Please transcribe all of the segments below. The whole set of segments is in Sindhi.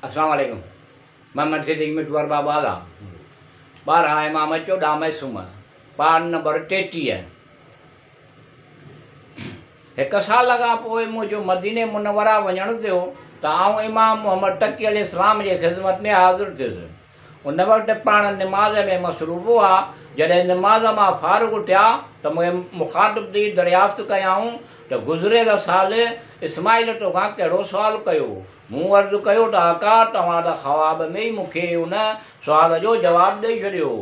السلام عليڪم محمد صديق مٺو ارباب اعليٰ 12 امام 14 معصوم پار نمبر 33. هڪ سال کان پوء منهنجو مديني منوره وڃڻ ٿيو ته آئون امام محمد تقي عليه السلام جي خدمت ۾ حاضر ٿيس. ان وقت پاڻ نماز ۾ مصروف هئا. جڏهن نماز مان فارغ ٿيا ته مون کي مخاطب ٿي دريافت ڪيائون ته گذريل سال اسماعيل توکان ڪهڙو سوال ڪيو؟ مون عرض ڪيو ته آقا توهان ته خواب ۾ ئي مون کي ان سوال جو جواب ڏئي ڇڏيو.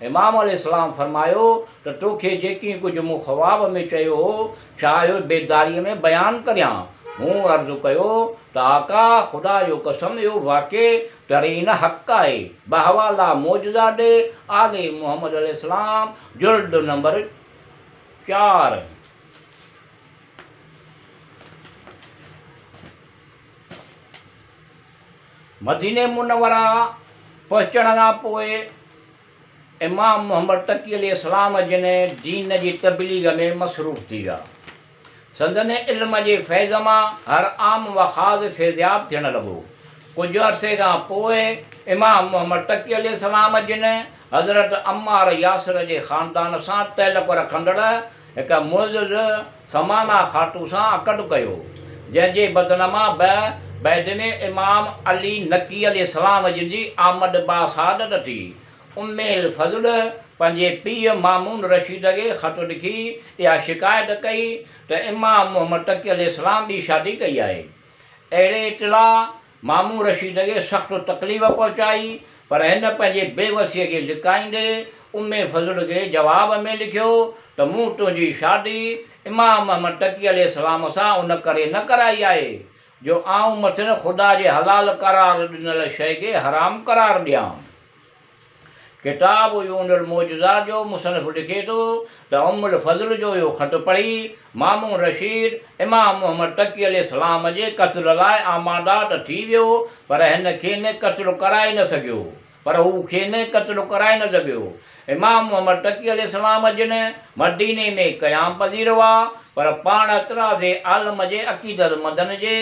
امام عليه السلام فرمايو ته توکي جيڪي ڪجهه مون خواب ۾ چيو هو، ڇا اهو بيداريء ۾ بيان ڪريان؟ مون عرض ڪيو ته آقا! خدا جو قسم اهو واقعي ترين حق آهي. بحواله معجزه ڏي آل محمد عليه السلام جلد نمبر 4. مديني منوره پهچڻ کان پوء امام محمد تقي عليه السلام جن دين جي تبليغ ۾ مصروف ٿي ويا. سندن علم جي فيض مان هر عام و خاص فيضياب ٿيڻ لڳو. ڪجهه عرصي کان پوء امام محمد تقي عليه السلام جن حضرت عمار ياسر جي خاندان سان تعلق رکندڙ هڪ معزز سمانه خاتون سان عقد ڪيو، جنهن جي بدن مان به بعد ۾ امام علي نقي عليه السلام جن جي آمد باسعادت ٿي. ام الفضل پنهنجي پيء مامون رشيد کي خط لکي اها شڪايت ڪئي ته امام محمد تقي عليه السلام ٻي شادي ڪئي آهي. اهڙي اطلاع مامون رشيد کي سخت تڪليف پهچائي، پر هن پنهنجي بيوسيء کي لڪائيندي ام فضل کي جواب ۾ لکيو ته مون تنهنجي شادي امام محمد تقي عليه السلام سان ان ڪري نه ڪرائي آهي جو آئون مٿن خدا جي حلال قرار ڏنل شيء کي حرام قرار ڏيان. ڪتاب عيون المعجزات جو مصنف لکي ٿو ته ام الفضل جو اهو خط پڙهي مامون رشيد امام محمد تقي عليه السلام جي قتل لاء آماده ته ٿي ويو پر هن کين قتل ڪرائي نه سگهيو پر هو کين قتل ڪرائي نه سگهيو. امام محمد تقي عليه السلام جن مديني ۾ قيام پذير هئا پر پاڻ اطراف عالم جي عقيدتمندن جي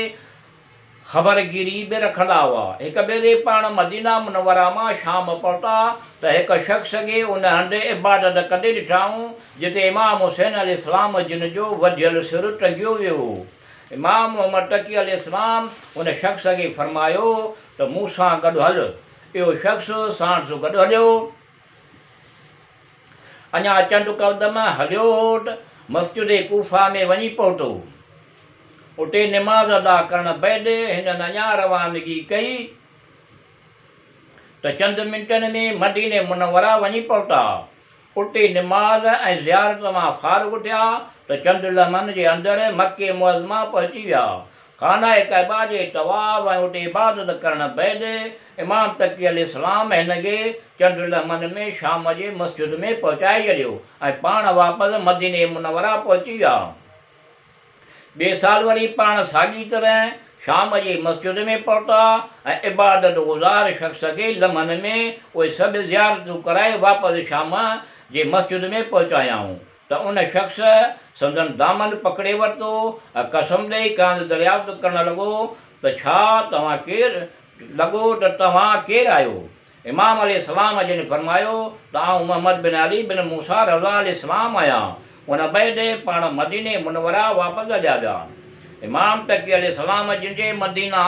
خبرگيري به رکندا هئا. هڪ ڀيري پاڻ مدينه منوره مان شام پهتا ته هڪ شخص کي ان هنڌ عبادت ڪندي ڏٺائون جتي امام حسين عليه السلام جن جو وڍيل سر ٽنگيو ويو هو. امام محمد تقي عليه السلام ان شخص کي فرمايو ته مون سان گڏ هل. اهو شخص ساڻس گڏ هليو. اڃا چند قدم هليو هو ته مسجد ڪوفه ۾ وڃي پهتو. اتي نماز ادا ڪرڻ بعد هنن اڃا روانگي ڪئي ته چند منٽن ۾ مديني منوره وڃي پهتا. اتي نماز ۽ زيارت مان فارغ ٿيا ته چند لمحن جي اندر مڪي معظمه پهچي ويا. خانه ڪعبه جي طواف ۽ اتي عبادت ڪرڻ بعد امام تقي عليه السلام هن کي چند لمحن ۾ شام جي مسجد ۾ پهچائي ڇڏيو ۽ پاڻ واپس مديني منوره پهچي ويا. ٻئي سال وري پاڻ ساڳي طرح شام جي مسجد ۾ پهتا ۽ عبادت گذار شخص کي لمحن ۾ اهي سڀ زيارتون ڪرائي واپس شام جي مسجد ۾ پهچايائون ته ان شخص سندن دامن پڪڙي ورتو ۽ قسم ڏئي کانئس دريافت ڪرڻ لڳو ته ڇا توهان ڪير لڳو ته توهان ڪير آهيو؟ امام عليه السلام جن فرمايو ته آئون محمد بن علي بن موسيٰ رضا عليه السلام آهيان. ان بعد پاڻ مديني منوره واپس هليا ويا. امام تقي عليه السلام جن جي مدينه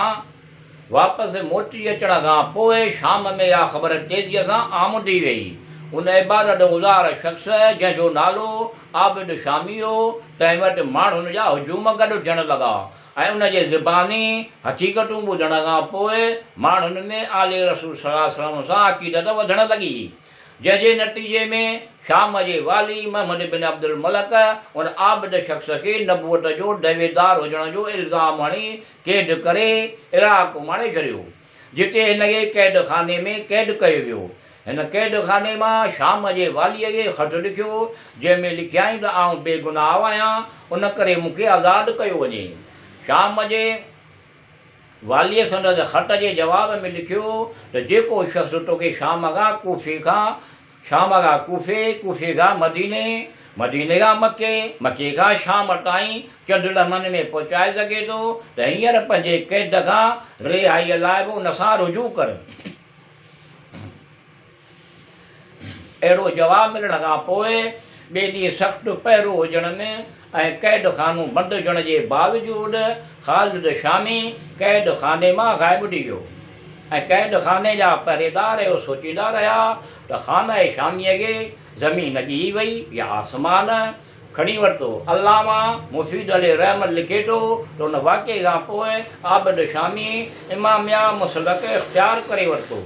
واپس موٽي اچڻ کان پوء شام ۾ اها خبر تيزيء سان عام ٿي ويئي. ان عبادت گذار شخص جنهن جو نالو عابد شامي هو، تنهن وٽ ماڻهن جا هجوم گڏ ٿيڻ لڳا. ۽ ان جي زباني حقيقتون ٻڌڻ کان پوء ماڻهن ۾ آل رسول صلي الله عليه وسلم سان عقيدت وڌڻ لڳي، جنهن جي نتيجي ۾ شام جي والي محمد بن عبدالملڪ ان عابد شخص کي نبوت جو دعويدار هجڻ جو الزام هڻي قيد ڪري عراق اماڻي ڇڏيو. جتي هن کي قيد خاني ۾ قيد ڪيو ويو. هن قيد خاني مان شام جي واليء کي خط لکيو، جنهن ۾ لکيائين ته آئون بيگناهه آهيان، ان ڪري مون کي آزاد ڪيو وڃي. شام جي واليء سندس خط جي جواب ۾ لکيو ته جيڪو شخص توکي شام کان ڪوفي کان شام کان ڪوفي، ڪوفي کان مديني، مديني کان مڪي، مڪي کان شام تائين چند لمحن ۾ پهچائي سگهي ٿو ته هينئر پنهنجي قيد کان رهائيء لاء به ان سان رجوع ڪر. اهڙو جواب ملڻ کان پوء ٻئي ڏينهن سخت پهرو هجڻ ۾ ۽ قيد خانو بند هجڻ جي باوجود خالد شامي قيد خاني مان غائب ٿي ويو ۽ قيد خاني جا پهريدار اهو سوچيندا رهيا ته خانه شاميء کي زمين ڳهي وئي يا آسمان کڻي ورتو. علامه مفيد علي رحمت لکي ٿو ته ان واقعي کان پوء عابد شامي اماميه مسلڪ اختيار ڪري ورتو.